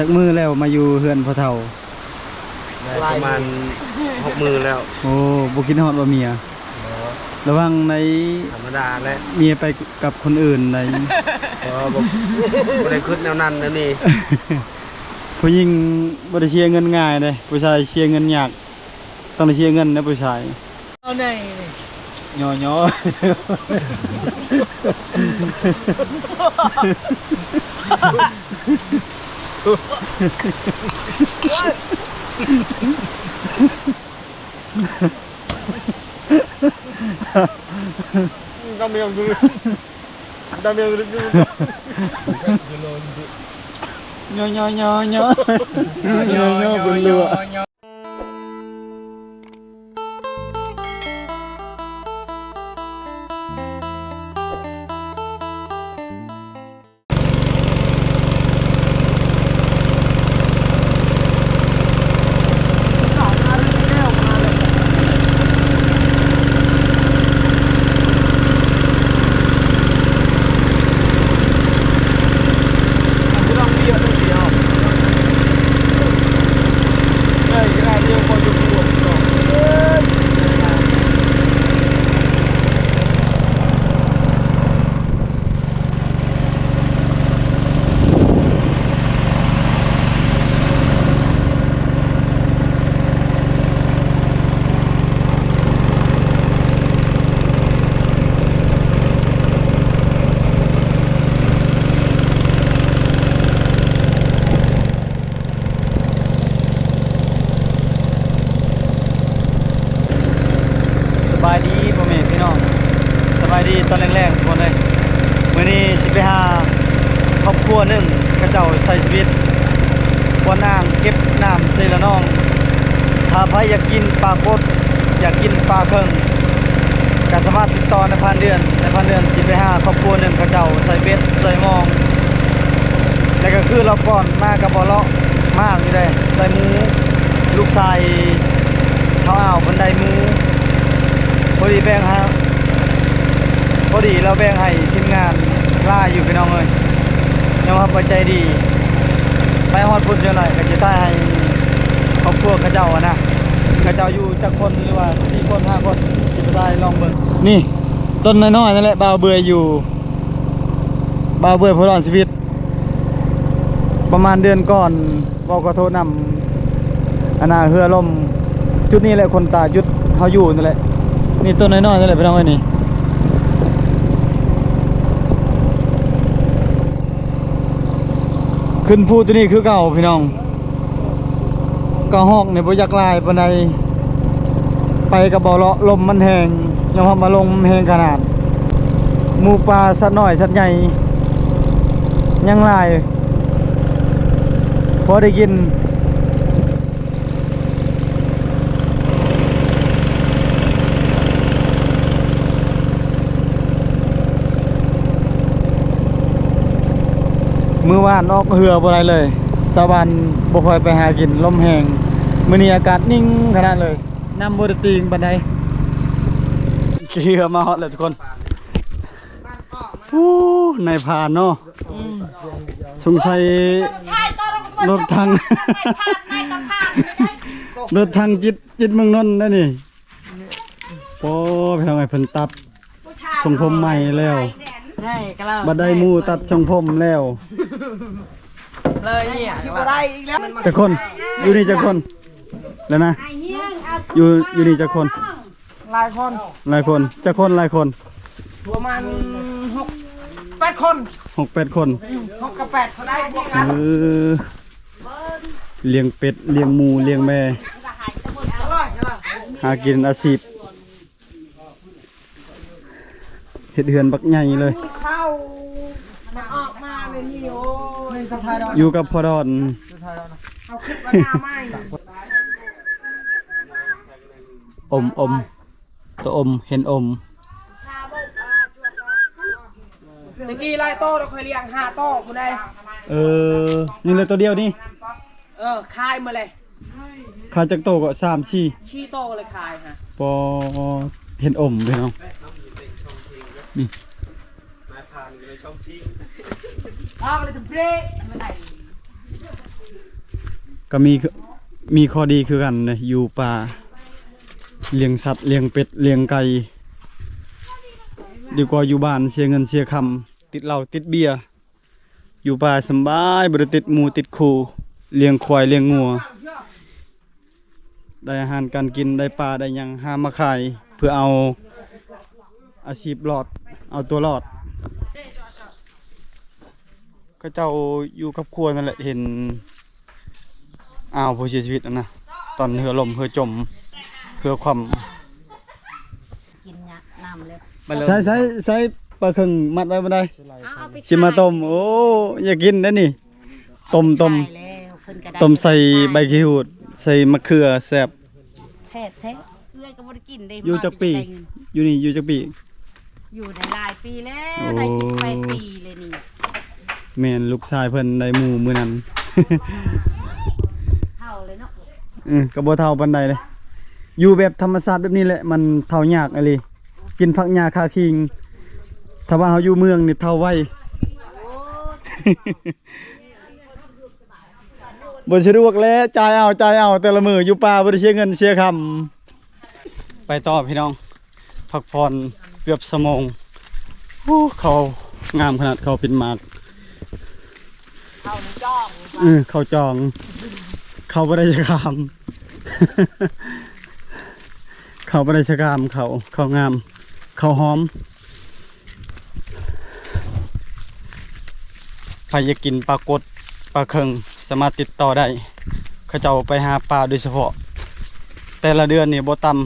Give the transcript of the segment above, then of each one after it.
ຈັກມື້ແລ້ວມາຢູ່ເຮືອນພໍ່ເຖົ້າ? ໄດ້ປະມານຫົກມື້ແລ້ວ. ໂອ້ ບໍ່ຄິດຮອດວ່າເມຍ? ບໍ່. ລະວັງໃນ ທຳມະດາແຫຼະ ເມຍໄປກັບຄົນອື່ນໃດ. ບໍ່ ບໍ່ ບໍ່ໄດ້ຄິດແນວນັ້ນແນວນີ້. ຜູ້ຍິງບໍ່ໄດ້ເສຍເງິນງ່າຍເດ້, ຜູ້ຊາຍເສຍເງິນຍາກ. ຕ້ອງໄດ້ເສຍເງິນນະຜູ້ຊາຍ. ເອົາໃນ ຍໍໆ ດຳຍັງ ດຳຍັງ ຍໍໆ ຍໍໆ ຍໍໆ ບຸນຫຼວງ. ສະບາຍດີພໍ່ແມ່ພີ່ນ້ອງ, ສະບາຍດີຕອນແລງໆ ທຸກຄົນເອີຍ. ມື້ນີ້ຊິໄປຫາຄອບຄົວໜຶ່ງ ເຂົາເຈົ້າໃຊ້ຊີວິດບ່ອນອ່າງເກັບນ້ຳເຊລະນອງ. ຖ້າໃຜຢາກກິນປາກົດ ຢາກກິນປາເຄິງ ກໍສາມາດຕິດຕໍ່ນາຍພານເດືອນ, ນາຍພານເດືອນຊິໄປຫາຄອບຄົວໜຶ່ງ ເຂົາເຈົ້າໃສ່ເບັດໃສ່ມອງ. ແລ້ວກໍຄືລອບກ່ອນມາກໍບໍ່ເລາະ ມາຢູ່ໃດ໋ ໄດ້ໝູ, ລູກຊາຍທ້າວອາວເພິ່ນໄດ້ໝູ ພໍດີແບ່ງໃຫ້ ພໍດີລາວແບ່ງໃຫ້ທີມງານຫຼາຍຢູ່ ພີ່ນ້ອງເອີຍ, ຍອມຮັບວ່າໃຈດີ. ໄປຮອດພຸ້ນຈັກໜ້ອຍກໍຊິຖ່າຍໃຫ້ຄອບຄົວເຂົາເຈົ້າຫັ້ນນະ, ເຂົາເຈົ້າຢູ່ຈັກຄົນ ຫຼືວ່າສີ່ຄົນຫ້າຄົນ ຊິໄປຖ່າຍລອງເບິ່ງ. ນີ້ ຕົ້ນນ້ອຍໆ ນັ້ນແຫຼະ ບ່າວເບື່ອຍຢູ່ ບ່າວເບື່ອຍຜູ້ລອດຊີວິດ ປະມານເດືອນກ່ອນ ເວົ້າຂໍໂທດນຳ ອັນນ່າ ເຮືອລົ້ມ. ຈຸດນີ້ແຫຼະຄົນຕາຍ ຈຸດເຮົາຢູ່ນັ້ນແຫຼະ. ນີ້ ຕົ້ນນ້ອຍໆ ນັ້ນແຫຼະ ພີ່ນ້ອງເອີຍ. ນີ້ ຂຶ້ນພູຕົວນີ້ຄືເກົ່າ ພີ່ນ້ອງ. ກະຮອກນີ້ບໍ່ຢາກຫຼາຍປານໃດ, ໄປກໍບໍ່ເລາະ, ລົມມັນແຮງ, ຍອມຮັບວ່າລົມແຮງຂະໜາດ. ໝູປ່າ ສັດນ້ອຍສັດໃຫຍ່ຍັງຫຼາຍ ພໍໄດ້ກິນ. ມື້ວານອອກເຮືອບໍ່ໄດ້ເລີຍ, ຊາວບ້ານບໍ່ຄ່ອຍໄປຫາກິນ, ລົມແຮງ. ມື້ນີ້ອາກາດນິ່ງຂະໜາດເລີຍ, ນ້ຳບໍ່ໄດ້ຕີງປານໃດ. ຂີ່ເຮືອມາຮອດແລ້ວທຸກຄົນ. ອູ້ ນາຍພານເນາະ, ອືມ ສົງໄສລົດຖັງ ລົດຖັງຈິດ ຈິດເມືອງນົນໄດ໋ນີ້. ໂອ້ ພີ່ນ້ອງເອີຍ ເພິ່ນຕັດຊົງຜົມໃໝ່ແລ້ວ, ບັດໄດ້ໝູຕັດຊົງຜົມແລ້ວ. ຈັກຄົນ? ຢູ່ນີ້ຈັກຄົນແລ້ວນະ? ຢູ່ ຢູ່ນີ້ຈັກຄົນ? ຫຼາຍຄົນ ຫຼາຍຄົນ. ຈັກຄົນ? ຫຼາຍຄົນ ປະມານຫົກແປດຄົນ ຫົກແປດຄົນ. ອືມ ຫົກກັບແປດຄົນໄດ້ບວກກັນ. ເອີ ລ້ຽງເປັດ ລ້ຽງໝູ ລ້ຽງແມ ຫາກິນອາຊີບ ເຮັດເຮືອນບັກໃຫຍ່ເລີຍ. ຢູ່ກັບພໍ່ດອນ ເອົາຂຶ້ນມາໜ້າໃໝ່. ອົມ ອົມ ໂຕອົມ ເຫັນອົມ. ຕະກີ້ຫຼາຍໂຕ ຂ້ອຍລ້ຽງຫ້າໂຕພຸ້ນໃດ. ເອີ ຍັງເຫຼືອໂຕດຽວນີ້. ເອີ ຂາຍໝົດເລີຍ. ຂາຍຈັກໂຕກໍ? ສາມ ສີ່ ສີ່ໂຕເລີຍຂາຍ. ປໍ ເຫັນອົມ ພີ່ນ້ອງ ນີ້. ອອກເລີຍຈະເບຣກ ມັນໄດ້ ກໍມີ ມີຂໍ້ດີຄືກັນເດ້ ຢູ່ປ່າ ລ້ຽງສັດ ລ້ຽງເປັດ ລ້ຽງໄກ່ ດີກວ່າຢູ່ບ້ານເສຍເງິນເສຍຄຳ ຕິດເຫຼົ້າຕິດເບຍ. ຢູ່ປ່າສຳບາຍ ບໍ່ໄດ້ຕິດໝູ່ຕິດຄູ່ ລ້ຽງຄວາຍລ້ຽງງົວ ໄດ້ອາຫານການກິນ ໄດ້ປາໄດ້ຫຍັງ ຫາມາຂາຍ ເພື່ອເອົາອາຊີບລອດ ເອົາຕົວລອດ. ເຂົາເຈົ້າຢູ່ກັບຄົວນັ້ນແຫຼະ ເຫັນອ່າວຜູ້ເສຍຊີວິດຫັ້ນນະ ຕອນເຮືອລົ້ມ ເຮືອຈົມ ເຮືອຄວ່ຳ. ກິນນຳເລີຍ ໃສ່ ໃສ່ ໃສ່ປາເຄິ່ງມັດໄວ້ບໍ່ໄດ້ ເອົາ ເອົາໄປ ຊິມາຕົ້ມ. ໂອ້ ຢາກກິນເດ້ນີ້ ຕົ້ມ ຕົ້ມ ຕົ້ມໃສ່ໃບຂີ້ຫູດ ໃສ່ມະເຂືອ ແຊບ ແຊບແທ້. ເອື້ອຍກໍບໍ່ໄດ້ກິນເດ້. ຢູ່ຈັກປີ? ຢູ່ນີ້ຢູ່ຈັກປີ? ຢູ່ໄດ້ຫຼາຍປີແລ້ວ ໂອ້ ໄດ້ເຈັດແປດປີເລີຍນີ້. ແມ່ນ ລູກຊາຍເພິ່ນໄດ້ໝູ່ມື້ນັ້ນ ເຖົ້າເລີຍເນາະ. ເອີ ກໍບໍ່ເຖົ້າປານໃດເດ້ ຢູ່ແບບທຳມະຊາດແບບນີ້ແຫຼະ ມັນເຖົ້າຍາກອີ່ຫຼີ ກິນຜັກຫຍ້າຄາຄີງ. ຖ້າວ່າເຮົາຢູ່ເມືອງນີ້ເຖົ້າໄວ ໂອ້ ບໍ່ສະດວກແຫຼະ ຈ່າຍເອົາ ຈ່າຍເອົາ ແຕ່ລະມື້ຢູ່ປ່າບໍ່ໄດ້ເສຍເງິນເສຍຄຳ. ໄປຕໍ່ພີ່ນ້ອງ ພັກຜ່ອນເກືອບຊົ່ວໂມງ. ໂອ້ ເຂົ້າງາມຂະໜາດ ເຂົ້າເປັນໝາກ ເຂົ້າຈອງ ເອີ ເຂົ້າຈອງ ເຂົ້າບໍ່ໄດ້ຈະຄຳ ເຂົ້າບໍ່ໄດ້ຈະຄຳ ເຂົ້າ ເຂົ້າງາມ ເຂົ້າຫອມ. ໃຜຢາກກິນປາກົດ ປາເຄິ່ງ ສາມາດຕິດຕໍ່ໄດ້ ເຂົາເຈົ້າໄປຫາປາໂດຍສະເພາະ ແຕ່ລະເດືອນນີ້ບໍ່ຕ່ຳ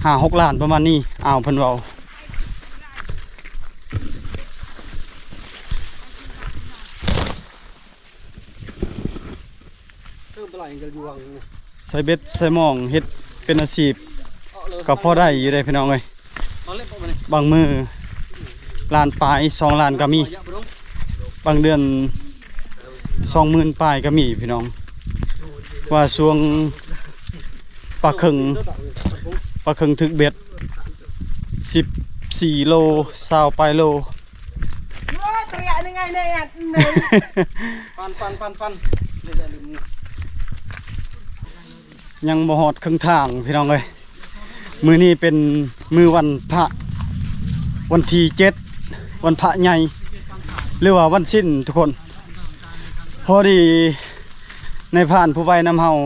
ຫ້າຫົກລ້ານປະມານນີ້ ອ້າວ ເພິ່ນເວົ້າ. ໃສ່ເບັດໃສ່ໝອງເຮັດເປັນອາຊີບ ກໍພໍໄດ້ຢູ່ເດ້ພີ່ນ້ອງເອີຍ. ບາງມື້ລ້ານປາຍ ສອງລ້ານກໍມີ ບາງເດືອນສອງໝື່ນປາຍກໍມີພີ່ນ້ອງ. ວ່າຊ່ວງປາເຄິ່ງ ປາເຄິ່ງຖືກເບັດ ສິບສີ່ໂລ ຊາວປາຍໂລ. ເອີ ຕົວໃຫຍ່ນີ້ໄງນີ້ ປັນ ປັນ ປັນ ປັນ ຍັງບໍ່ຮອດເຄິ່ງທາງພີ່ນ້ອງເອີຍ. ມື້ນີ້ເປັນມື້ວັນພະ ວັນທີເຈັດ ວັນພະໃຫຍ່ ຫຼືວ່າວັນສິນທຸກຄົນ. ພໍດີນາຍພານຜູ້ໄປນຳເຮົາ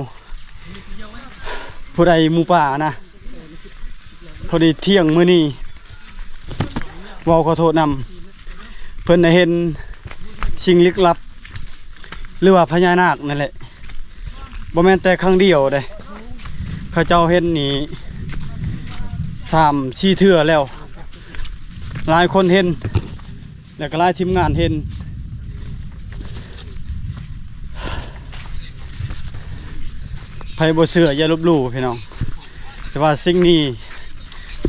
ຜູ້ໄດ້ໝູປ່ານະ ພໍດີທ່ຽງມື້ນີ້ ເວົ້າຂໍໂທດນຳ ເພິ່ນໄດ້ເຫັນສິ່ງລຶກລັບ ຫຼືວ່າພະຍານາກນັ້ນແຫຼະ. ບໍ່ແມ່ນແຕ່ຄັ້ງດຽວເດ້ ເຂົາເຈົ້າເຫັນນີ້ສາມສີ່ເທື່ອແລ້ວ ຫຼາຍຄົນເຫັນ ແລ້ວກໍຫຼາຍທີມງານເຫັນ. ໃຜບໍ່ເຊື່ອຢ່າລົບຫຼູ່ພີ່ນ້ອງ ແຕ່ວ່າສິ່ງນີ້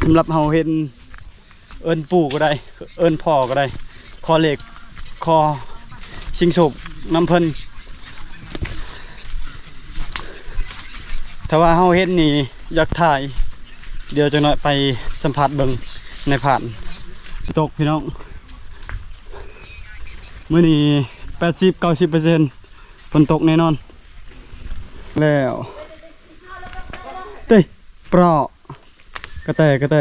ສຳລັບເຮົາເຫັນ ເອີ້ນປູ່ກໍໄດ້ ເອີ້ນພໍ່ກໍໄດ້ ຂໍເລກ ຂໍຊິງໂຊກນຳເພິ່ນ. ຖ້າວ່າເຮົາເຫັນນີ້ຢາກຖ່າຍ ດຽວຈັກໜ້ອຍໄປສຳພາດເບິ່ງນາຍພານ. ຕົກພີ່ນ້ອງ ມື້ນີ້ແປດສິບເກົ້າສິບເປີເຊັນ ຝົນຕົກແນ່ນອນ. ແລ້ວ ເຕັ້ຍ ປຣາ ກະແຕ ກະແຕ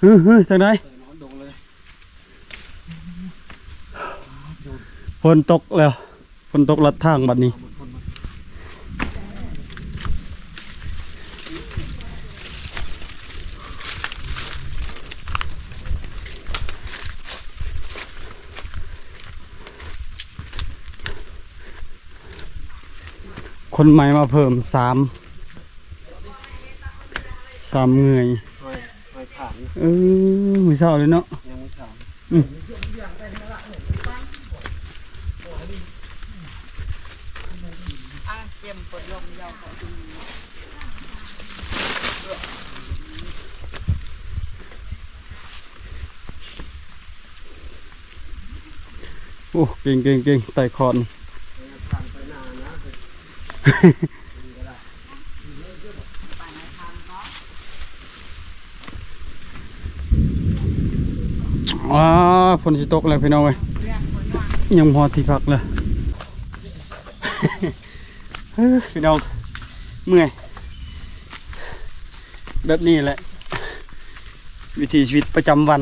ຮຶ ຮຶ ຈັ່ງໃດ? ຝົນຕົກແລ້ວ ຝົນຕົກລັດທາງບັດນີ້. ຄົນໃໝ່ມາເພີ່ມສາມ ສາມເງື່ອຍ. ຫອຍ ຫອຍຜານ ເອີ ມື້ເຊົ້າເລີຍເນາະ ຍັງມື້ເຊົ້າ. ອືມ ໂອ້ ເກັ່ງໆໆ ໄຕ່ຂອນ. ອ້າ ຝົນຊິຕົກແລ້ວພີ່ນ້ອງເອີຍ ຍັງບໍ່ຮອດທີ່ພັກເລີຍ. ເອີ ພີ່ນ້ອງ ເມື່ອຍ ແບບນີ້ແຫຼະ ວິຖີຊີວິດປະຈຳວັນ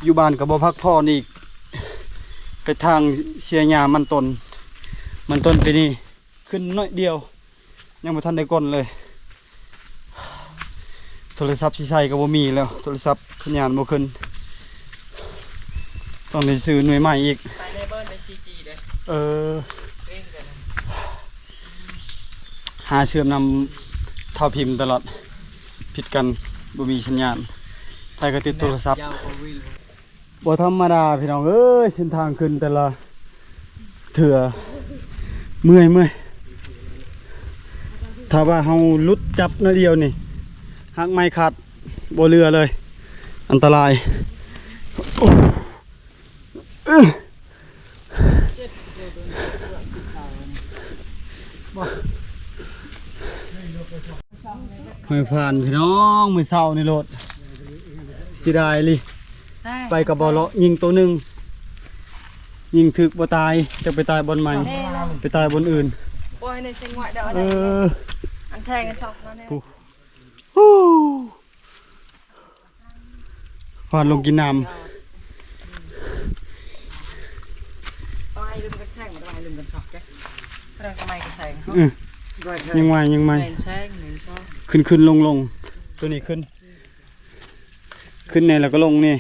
ຢູ່ບ້ານກໍບໍ່ພັກຜ່ອນອີກ ໄປທາງເສຍຫຍ້າມັນຕົ້ນ ມັນຕົ້ນປີນີ້ຂຶ້ນໜ້ອຍດຽວ ຍັງບໍ່ທັນໄດ້ກົ້ນເລີຍ. ໂທລະສັບຊິໃຊ້ກໍບໍ່ມີແລ້ວ ໂທລະສັບສັນຍານບໍ່ຂຶ້ນ ຕ້ອງໄດ້ຊື້ໜ່ວຍໃໝ່ອີກ. ໄປໃນເບີນໄດ້ສີ່ຈີເດ້. ເອີ ເອີ ຫາເຊື່ອມນຳທ້າວພິມຕະຫຼອດ ຜິດກັນ ບໍ່ມີສັນຍານ ໃຜກໍຕິດໂທລະສັບ. ບໍ່ທຳມະດາພີ່ນ້ອງເອີຍ ເສັ້ນທາງຂຶ້ນແຕ່ລະເທື່ອ ເມື່ອຍ ເມື່ອຍ ຖ້າວ່າເຮົາຫຼຸດຈັບໜ້ອຍດຽວນີ້ ຮາກໄມ້ຂາດບໍ່ເຫຼືອເລີຍ ອັນຕະລາຍ. ໂອ້ ຫ້ວຍຟານພີ່ນ້ອງ ມື້ເຊົ້ານີ້ໂລດ ເສຍດາຍອີ່ຫຼີ ໄປກັບບໍ່ເລາະ ຍິງໂຕໜຶ່ງ ຍິງຖືກບໍ່ຕາຍ ຈັກໄປຕາຍບ່ອນໃໝ່ ໄປຕາຍບ່ອນອື່ນ. ເອີ ອັນແຊງກັນຊອກນັ້ນແຫຼະ ຫວານລົງກິນນ້ຳ ຕ້ອງໃຫ້ລືມກັນແຊງ ບໍ່ຕ້ອງໃຫ້ລືມກັນຊອກເດ້ ກຳລັງຈະໃໝ່ກັນແຊງ ເອີ ຍັງໃໝ່ ຍັງໃໝ່ ແຊງ ຂຶ້ນໆລົງໆ ຕົວນີ້ຂຶ້ນ ຂຶ້ນແດ່ແລ້ວກໍລົງແດ່.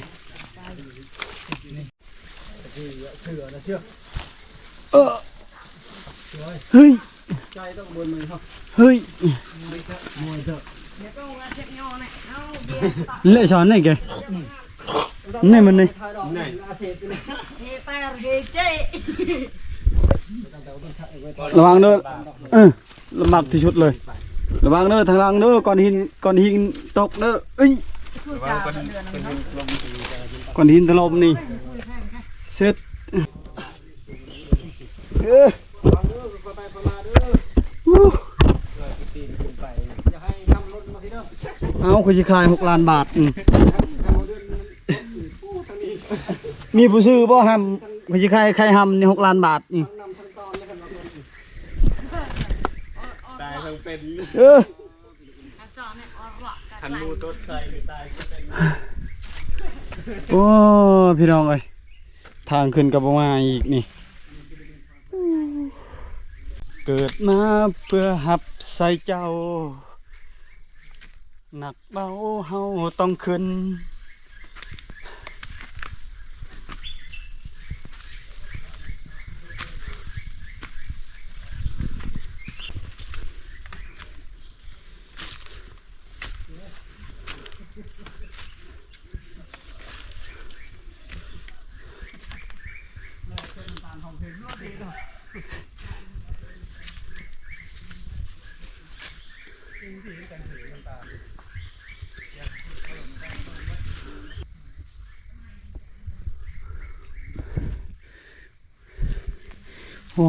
ເອີ ເຮີ້ຍ ເຮີ້ຍ ເລະຊອນນີ້ແກ ນີ້ມັນນີ້ ລະວັງເດີ ເອີ. ລຳບາກທີ່ສຸດເລີຍ ລະວັງເດີ ທາງຫຼັງເດີ ກ້ອນຫີນ ກ້ອນຫີນຕົກເດີ ເອີຍ ລະວັງກ້ອນຫີນ ກ້ອນຫີນຖະຫຼົ່ມນີ້ ເສັດ ເອີ ເອົາ ຂ້ອຍຊິຂາຍຫົກລ້ານບາດ ອື ມີຜູ້ຊື້ບໍ່ຫຳ ຂ້ອຍຊິຂາຍ ຂາຍຫຳນີ້ຫົກລ້ານບາດ ອື ຕາຍທັງເປັນ ເອີ ຄັນໝູຕົດໃສ່ນີ້ຕາຍທັງເປັນ. ໂອ້ ພີ່ນ້ອງເອີຍ ທາງຂຶ້ນກໍບໍ່ງ່າຍອີກນີ້ ເກີດມາເພື່ອຮັບໃຊ້ເຈົ້າ ໜັກ ເບົາເຮົາຕ້ອງຂຶ້ນ. ໂອ້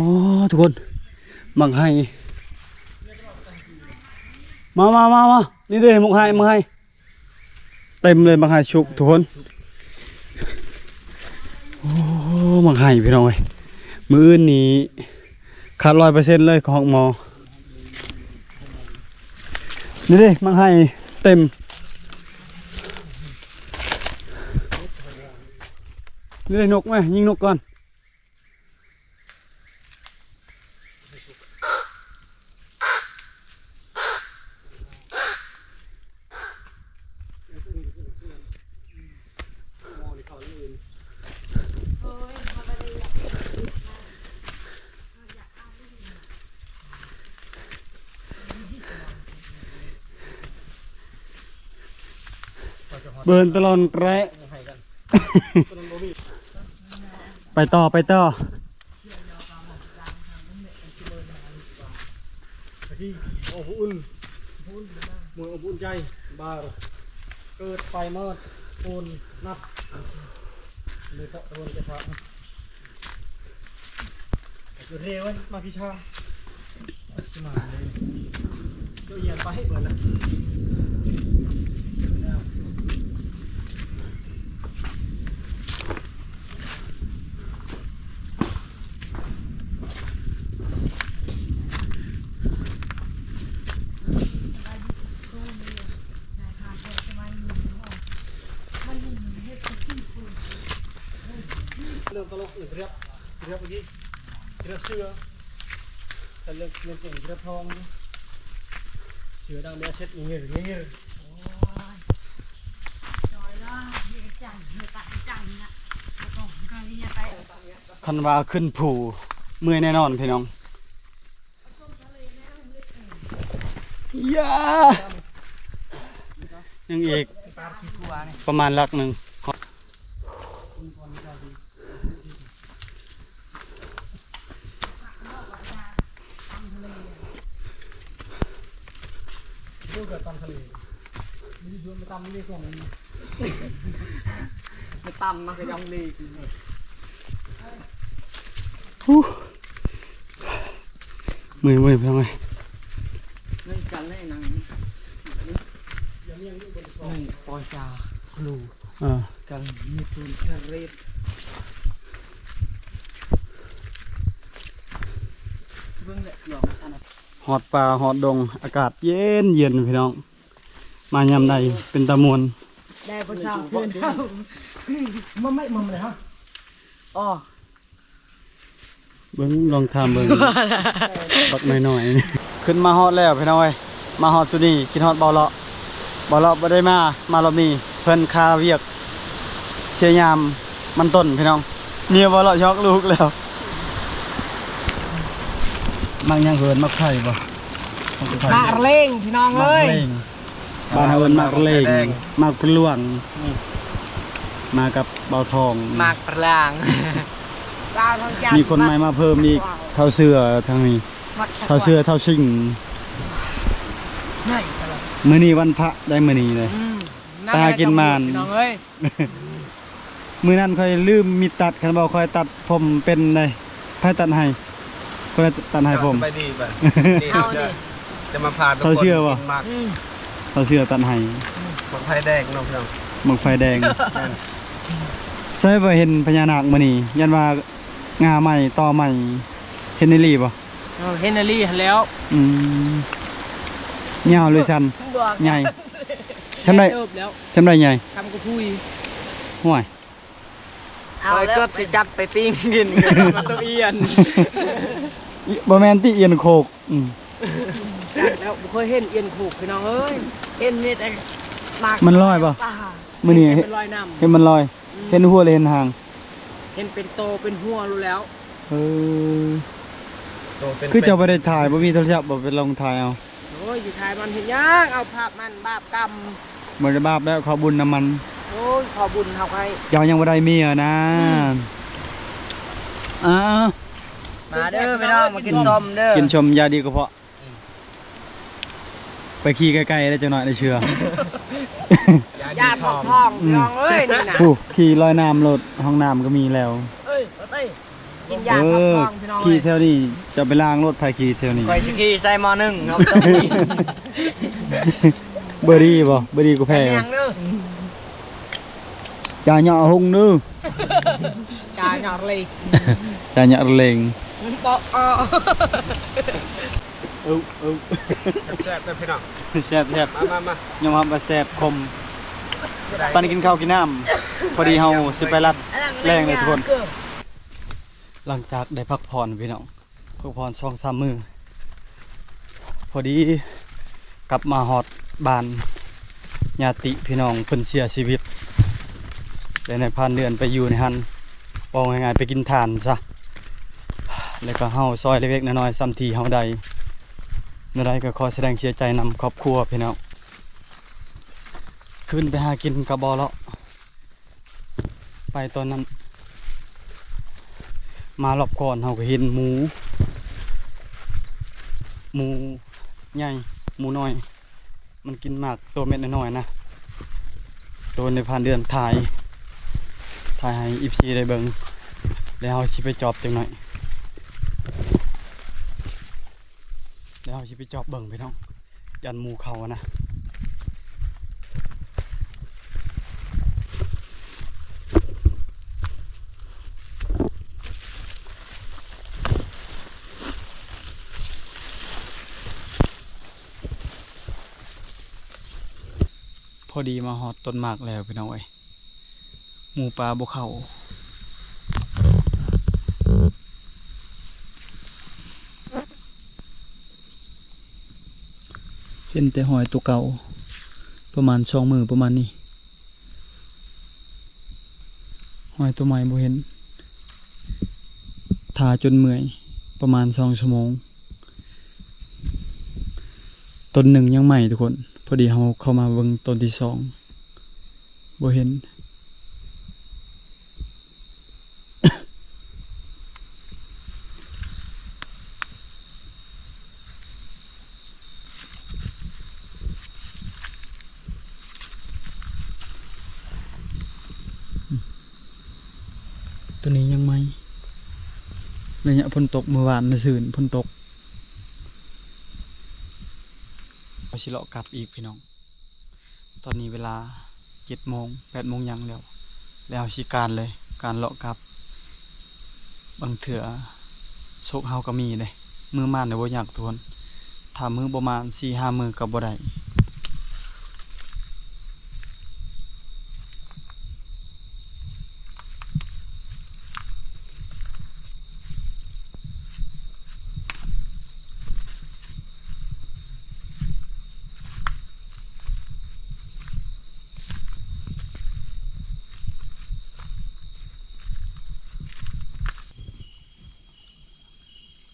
ທຸກຄົນ ໝາກໄຮ ມາ ມາ ມາ ມາ ນີ້ເດ້ ໝາກໄຮ ໝາກໄຮ ເຕັມເລີຍ ໝາກໄຮສຸກທຸກຄົນ. ໂອ້ ໝາກໄຮພີ່ນ້ອງເອີຍ ມື້ອື່ນນີ້ຂາດຮ້ອຍເປີເຊັນເລີຍ ຂອງຮອກໝໍ. ນີ້ເດ້ ໝາກໄຮເຕັມ ນີ້ເດ້ ນົກມາ ຍິງນົກກ່ອນ. ເບິ່ງຕະຫຼອນແກະ ໄປຕໍ່ ໄປຕໍ່ ໂອ້ ອຸ່ນ ໂອ້ ອຸ່ນໃຈ ບາ ເກີດໄປເມີດ ໂອນ ນັບ ເລີຍເທາະ ໂອນ ກະເທາະ. ເຣວ ມາພິຊາ ມາເລີຍ ໂຈະຢຽນໄປເບີດລະ. ໂ Grab, grab lagi. Grab ເສື້ອ ຄັນເລື່ອງ ເລື່ອງເກັ່ງ grab ທອງ ເສື້ອດຳແດດເຊັດ ເງືອ ເງືອ. ຄັນວ່າຂຶ້ນພູເມື່ອຍແນ່ນອນພີ່ນ້ອງ. ຢ່າ ຍັງອີກປະມານຫຼັກໜຶ່ງ. ເມື່ອຍໆ ພີ່ນ້ອງເອີຍ. ຮອດປ່າຮອດດົງ ອາກາດເຢັນໆ ພີ່ນ້ອງ. ມາຍາມໃດເປັນຕາມ່ວນ. ໄດ້ບໍ່ຊາວຄືນ ມາໃໝ່ມາໃໝ່ເຮົາ. ອໍ ເບິ່ງ ລອງຖາມເບິ່ງ ບັກນ້ອຍໆ. ຂຶ້ນມາຮອດແລ້ວພີ່ນ້ອງເອີຍ ມາຮອດຈຸດນີ້ ຄິດຮອດເບົາເລາະ. ເບົາເລາະບໍ່ໄດ້ມາ ມາລອບນີ້ເພິ່ນຄາວຽກ ເສຍຍາມມັນຕົ້ນພີ່ນ້ອງ. ເມຍເບົາເລາະຊອກລູກແລ້ວ. ມັກຫຍັງເພິ່ນ ມັກໄຟບໍ່? ມັກໄຟ ໝາກເລັ່ງພີ່ນ້ອງເອີຍ. ບ້ານເຮົາເອີ້ນໝາກເລັ່ງ ໝາກພະຫຼວງ. ອືມ ມາກັບເບົາທອງ ໝາກພະລາງ. ມີຄົນໃໝ່ມາເພີ່ມອີກ ທ້າວເສືອທາງນີ້ ທ້າວເສືອ ທ້າວຊິງ. ມື້ນີ້ວັນພະໄດ໋ ມື້ນີ້ເດ້ ອືມ ໄປຫາກິນໝານ ພີ່ນ້ອງເອີຍ. ມື້ນັ້ນຂ້ອຍລືມມີດຕັດ ຄັນບໍ່ຂ້ອຍຕັດຜົມເປັນໄດ໋. ໃຜຕັດໃຫ້? ຂ້ອຍຕັດໃຫ້ຜົມ. ສະບາຍດີ ເອົານີ້ ຈະມາພາທຸກຄົນກິນໝາກ ອືມ ເຂົາເຊື່ອຕັດໃຫ້ ໝາກໄຟແດງເນາະພີ່ນ້ອງ ໝາກໄຟແດງ. ແມ່ນ ໃສວ່າເຫັນພະຍານາກມື້ນີ້ ຢ້ານວ່າງ່າໃໝ່ ຕໍໃໝ່ ເຫັນອີ່ຫຼີບໍ່? ເອີ ເຫັນອີ່ຫຼີຫັ້ນແລ້ວ. ອືມ ຍາວຫຼືສັ້ນ? ໃຫຍ່ ສ່ຳໃດ? ເຕີບແລ້ວ ສ່ຳໃດໃຫຍ່? ສ່ຳກະທຸຍ. ຫ້ວຍ ເອົາແລ້ວ ເກີບຊິຈັບໄປປີ້ງກິນ ມາຕົວອ່ຽນ. ບໍ່ແມ່ນຕິ ອ່ຽນໂຄກ. ອືມ ຈັກແລ້ວ ບໍ່ເຄີຍເຫັນອ່ຽນໂຄກພີ່ນ້ອງເອີຍ. ເຫັນມີແຕ່ໝາກ ມັນລອຍບໍ່? ມື້ນີ້ເຫັນມັນລອຍນ້ຳ ເຫັນມັນລອຍ. ອືມ ເຫັນຫົວຫຼືເຫັນຫາງ? ເຫັນເປັນໂຕເປັນຫົວໂລດແລ້ວ. ເອີ ໂຕເປັນ ຄືເຈົ້າບໍ່ໄດ້ຖ່າຍ ບໍ່ມີໂທລະສັບບໍ່? ໄປລອງຖ່າຍເອົາ. ໂອ້ຍ ຊິຖ່າຍມັນເຮັດຫຍັງ? ເອົາພາບມັນບາບກຳ. ບໍ່ໄດ້ບາບແລ້ວ ຂໍບຸນນຳມັນ. ໂອ້ຍ ຂໍບຸນເຮົາໃຫ້ ເຈົ້າຍັງບໍ່ໄດ້ເມຍນະ. ອືມ ອ່າ ມາເດີພີ່ນ້ອງ ມາກິນສົ້ມເດີ ກິນສົ້ມຢາດີກະເພາະ. ໄປຂີ່ໄກໆ ໄດ້ຈັກໜ້ອຍໄດ້ເຊື່ອ. ຢາຖອກທ້ອງ ອືມ ພີ່ນ້ອງເອີຍ ນີ້ນະ. ຜູ້ຂີ່ລອຍນ້ຳໂລດ ຫ້ອງນ້ຳກໍມີແລ້ວ. ເອີຍ ກິນຢາຖອກທ້ອງພີ່ນ້ອງເອີຍ. ຂີ່ແຖວນີ້ ຈະໄປລ້າງໂລດ ໃຜຂີ່ແຖວນີ້. ຂ້ອຍຊິຂີ່ໃສ່ໝໍ້ໜຶ່ງເນາະ. ເບີດີບໍ່? ເບີດີກາແຟ. ຢ່າເຍາະຫົງເດີ ຢ່າເຍາະເລງ ຢ່າເຍາະເລງ. ເອີ ເອີ ແຊບໆ ເດີພີ່ນ້ອງ ແຊບໆ. ມາໆໆ ຍອມຮັບວ່າແຊບ ຂົມ ໄດ້ ປັນກິນເຂົ້າກິນນ້ຳ. ພໍດີເຮົາຊິໄປລັດແລ້ງເລີຍທຸກຄົນ. ຫຼັງຈາກໄດ້ພັກຜ່ອນພີ່ນ້ອງ ພັກຜ່ອນສອງສາມມື້ ພໍດີກັບມາຮອດບ້ານ ຍາດຕິພີ່ນ້ອງເພິ່ນເສຍຊີວິດ ແລະ ນາຍພານເດືອນໄປຢູ່ໃນຫັ້ນ ເວົ້າງ່າຍໆ ໄປກິນຖ່ານຊະ ແລ້ວກໍເຮົາຊ່ອຍເລັກໆ ນ້ອຍໆ ສ່ຳທີ່ເຮົາໄດ້ ແນວໃດກໍຂໍສະແດງເສຍໃຈນຳຄອບຄົວພີ່ນ້ອງ. ຄືນໄປຫາກິນກັບບໍ່ເລາະ ໄປຕອນນັ້ນ ມາລອບກ່ອນເຮົາກໍເຫັນໝູ ໝູໃຫຍ່ ໝູນ້ອຍ ມັນກິນໝາກໂຕເມັດນ້ອຍໆ ນະ ໂຕໃນຜ່ານເດືອນຖ່າຍ ຖ່າຍໃຫ້ເອັຟຊີໄດ້ເບິ່ງ ແລ້ວເຮົາຊິໄປຈອບຈັກໜ້ອຍ. ແລ້ວເຮົາຊິໄປຈອບເບິ່ງພີ່ນ້ອງ ຢ້ານໝູເຂົ້ານະ. ພໍດີມາຮອດຕົ້ນໝາກແລ້ວພີ່ນ້ອງເອີຍ ໝູປ່າບໍ່ເຂົ້າ. ເຫັນແຕ່ຮອຍໂຕເກົ່າ ປະມານສອງມື້ປະມານນີ້ ຮອຍໂຕໃໝ່ບໍ່ເຫັນ. ຖ້າຈົນເມື່ອຍ ປະມານສອງຊົ່ວໂມງ. ຕົ້ນໜຶ່ງຍັງໃໝ່ທຸກຄົນ ພໍດີເຮົາເຂົ້າມາເບິ່ງຕົ້ນທີສອງ ບໍ່ເຫັນ. ຕົວນີ້ຍັງໃໝ່ ໄລຍະຝົນຕົກ ເມື່ອວານມື້ຊືນຝົນຕົກ. ເຮົາຊິເລາະກັບອີກພີ່ນ້ອງ. ຕອນນີ້ເວລາເຈັດໂມງ ແປດໂມງຫຍັງແລ້ວ ແລ້ວເຮົາຊິການເລີຍ ການເລາະກັບ. ບາງເທື່ອໂຊກເຮົາກໍມີເດ້ ມື້ໝານນະບໍ່ຍາກທຸກຄົນ ຖ້າມື້ບໍ່ໝານສີ່ຫ້າມື້ກໍບໍ່ໄດ້.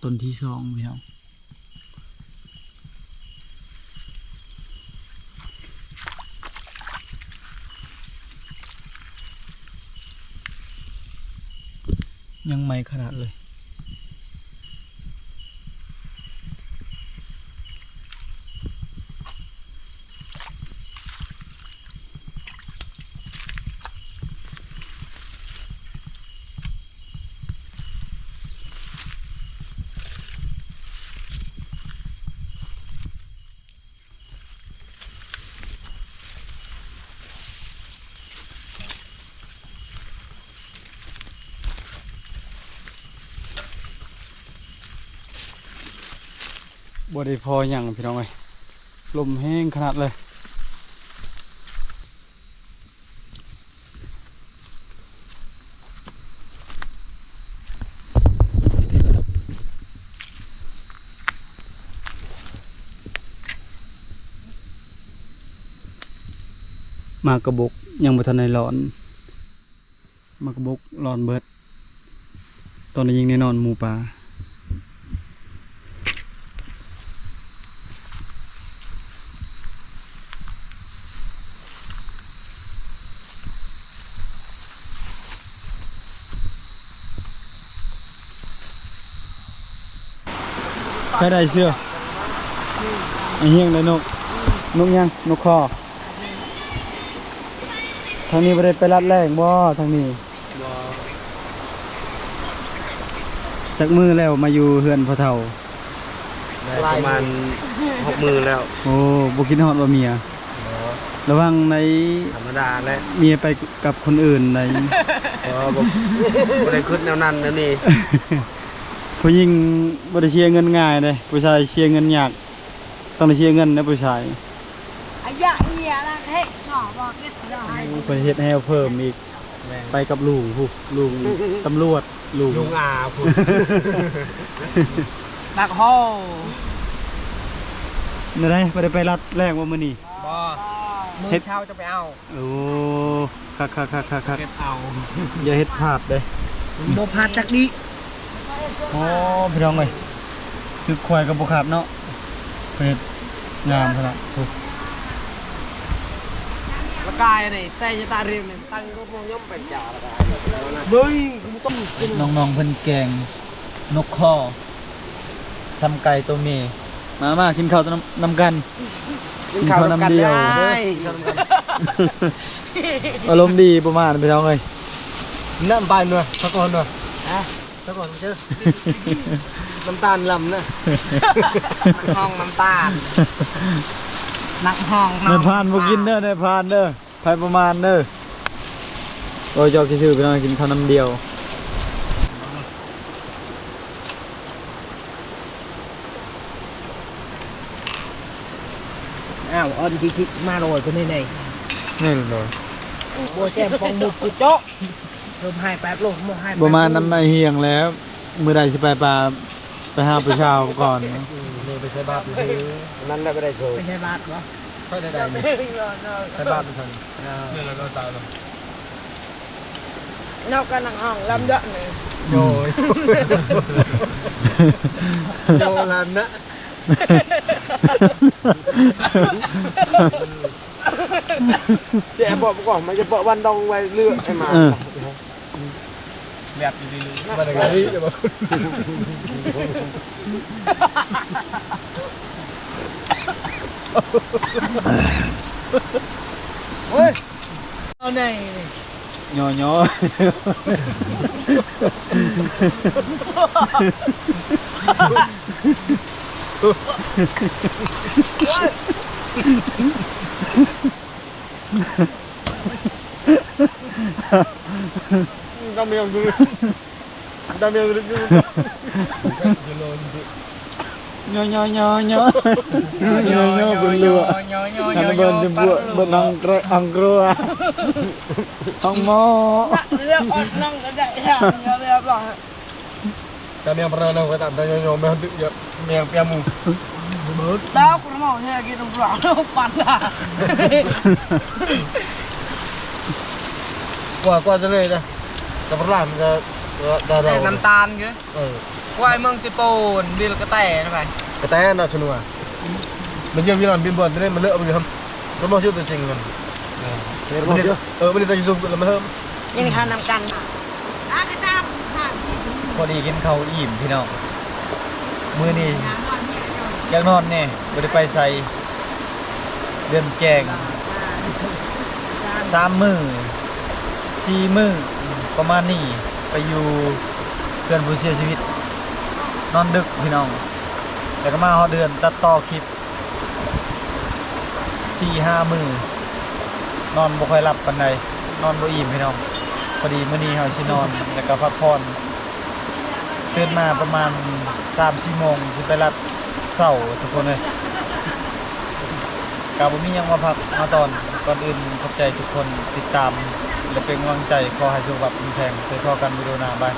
ຕົ້ນທີສອງພີ່ນ້ອງ ຍັງໃໝ່ຂະໜາດເລີຍ. ບໍ່ໄດ້ພໍຫຍັງພີ່ນ້ອງເອີຍ ລົມແຮງຂະໜາດເລີຍ. ໝາກກະບົກຍັງບໍ່ທັນໄດ້ຫຼອນ ໝາກກະບົກຫຼອນເບິດ ຕອນນີ້ຍັງໄດ້ນອນໝູປ່າ. ໃຜໄດ້ເສື້ອ ໄອ້ຮຽງໄດ້ນົກ ນົກຫຍັງ ນົກຄໍ. ທາງນີ້ບໍ່ໄດ້ໄປລັດແລ້ງບໍ່ ທາງນີ້? ບໍ່. ຈັກມື້ແລ້ວມາຢູ່ເຮືອນພໍ່ເຖົ້າ? ໄດ້ປະມານຫົກມື້ແລ້ວ. ໂອ້ ບໍ່ຄິດຮອດວ່າເມຍ? ບໍ່. ລະວັງໃນ ທຳມະດາແຫຼະ ເມຍໄປກັບຄົນອື່ນໃດ. ບໍ່ ບໍ່ ບໍ່ໄດ້ຄິດແນວນັ້ນແນວນີ້. ຜູ້ຍິງບໍ່ໄດ້ເສຍເງິນງ່າຍເດ້ ຜູ້ຊາຍເສຍເງິນຍາກ. ຕ້ອງໄດ້ເສຍເງິນນະຜູ້ຊາຍ. ອາຍະເອີຍລະເຮັດໜໍບໍ່ເກັບດອກ. ໂອ້ ເພິ່ນເຮັດແຮວເພີ່ມອີກ. ແມ່ນ. ໄປກັບລຸງພຸ້ນ ລຸງຕຳຫຼວດ ລຸງ ລຸງອາພຸ້ນ. ໜັກໂຮ. ແນວໃດ ບໍ່ໄດ້ໄປລັດແລ້ງບໍ່ມື້ນີ້? ບໍ່. ມື້ເຊົ້າຈະໄປເອົາ. ໂອ້ ຄັກໆໆໆ ເກັບເອົາ ຢ່າເຮັດພາດເດ້. ບໍ່ພາດຈັກດີ້. ໂອ້ ພີ່ນ້ອງເອີຍ ຄືຄວາຍກໍບໍ່ຂາດເນາະ ເພິ່ນເຮັດງາມຂະໜາດ. ໂອ້ ລະກາຍນີ້ ແຕ່ຈະຕາເຣມນີ້ ຕັ້ງກໍບໍ່ຍອມໄປຈາລະກາຍ. ເບິ່ງ ນ້ອງໆເພິ່ນແກງນົກຄໍ ຊຳໄກ່ໂຕເມ. ມາ ມາກິນເຂົ້ານຳ ນຳກັນ. ກິນເຂົ້ານຳກັນ. ກິນເຂົ້ານຳດຽວ. ອາລົມດີປະມານ ພີ່ນ້ອງເອີຍ. ນ້ຳປານວະ ສະກ່ອນວະ. ຮະ? ສະກ່ອນເຈີ ນ້ຳຕານລຳນະ. ຫ້ອງນ້ຳຕານ ນັກຮ້ອງ ນາຍພານບໍ່ກິນເດີ ນາຍພານເດີ. ໃຜປະມານເດີ. ໂອ້ຍ ຈອກຊື່ໆ ພີ່ນ້ອງ ກິນເຂົ້ານຳດຽວ. ອ້າວ ອອນທີ່ຄິດມາໂລຍເພິ່ນໃຫ້ແດ່. ແມ່ນໂລຍ. ບໍ່ແຈ່ມປອງມຸກກຸເຈາະ ລົມຫາຍແປບໂລ ບໍ່ຫາຍແປບໂລ. ບໍ່ມານຳນາຍຮຽງແລ້ວ ມື້ໃດຊິໄປປ່າ ໄປຫາຜູ້ສາວກ່ອນ. ອືມ. ໄປໃສ່ບາດຢູ່ ນັ້ນແຫຼະ ບໍ່ໄດ້ໂຊ ໄປໃສ່ບາດບໍ່? ຂ້ອຍໄດ້ໄດ້ນີ້ ໃສ່ບາດນຳເພິ່ນ ເອີ ແລ້ວກໍຕາຍແລ້ວ ນອກກັນນັ່ງຫ້ອງລຳເດາະນີ້ ໂດຍ ໂດລຳນະ ແຈະເບາະກ່ອນ ມັນຈະເປາະວັນດອງໄວ້ເລືອກໃຫ້ມາ ເອີ ແບບດີໆ ມັນກໍດີແຕ່ວ່າ ເຮີ້ຍ ເອົາໄດ້ນີ້ ຍໍໆ ດຳເມງ ດຳເມງ ຍໍໆໆໆ ຍໍໆ ບຸນຫຼວງ ຍໍໆ ອັນນັ້ນເບິ່ງ ເບິ່ງອັງເກຣະ ອັງເກຣະ ອັງໝໍ ເລືອກອອກນ້ອງກໍໄດ້ ເລີຍ ດຳເມງ ປະນານ ກໍຕາມ ແຕ່ຍອມ ແມ່ນ ແມ່ນ ແປງໝູ ດາວ ກູມາເຮັດກິນນ້ຳປລາ ປັນດາ ກວ່າ ກວ່າຈະເລີຍນະ ແຕ່ປະຫຼາດມັນຈະ ຈະ ຈະ ໃສ່ນ້ຳຕານຄື ເອີ ກວາຍເມືອງຊິໂປນ ບິນກະແຕນະໄປ ກະແຕນະຊະນົວ ມັນເຈີວິລອນບິນບອນຕົວນີ້ ມັນເລີະເອົາໄປທຳ ລະມອງຊື່ຕົວຈິງມັນ ເອີ ເອີ ມັນເລີະ ເອີ ມັນເລີະຢູ່ສູງ ລະມາເຮີ ຍັງຫານຳກັນ ພໍດີກິນເຂົ້າອີ່ມພີ່ນ້ອງ ມື້ນີ້ຢາກນອນແດ່ ບໍ່ໄດ້ໄປໃສ ເດືອນແຈ້ງ ສາມມື້ ສີ່ມື້ ປະມານນີ້ ໄປຢູ່ເຮືອນຜູ້ເສຍຊີວິດ ນອນດຶກພີ່ນ້ອງ ແລ້ວກໍມາຮອດເຮືອນ ຕັດຕໍ່ຄລິບ ສີ່ຫ້າມື້ ນອນບໍ່ຄ່ອຍຫຼັບປານໃດ ນອນບໍ່ອີ່ມພີ່ນ້ອງ ພໍດີມື້ນີ້ເຮົາຊິນອນ ແລ້ວກໍພັກຜ່ອນ ຕື່ນມາປະມານສາມສີ່ໂມງ ຊິໄປລັດເສົາທຸກຄົນເອີຍ ກໍບໍ່ມີຫຍັງມາພັກມາຕອນ ກ່ອນອື່ນຂອບໃຈທຸກຄົນຕິດຕາມ ແລະ ເປັນກຳລັງໃຈ ຂໍໃຫ້ສຸຂະພາບແຂງແຮງ ໄປພໍ້ກັນວິດີໂອໜ້າ ບາຍ.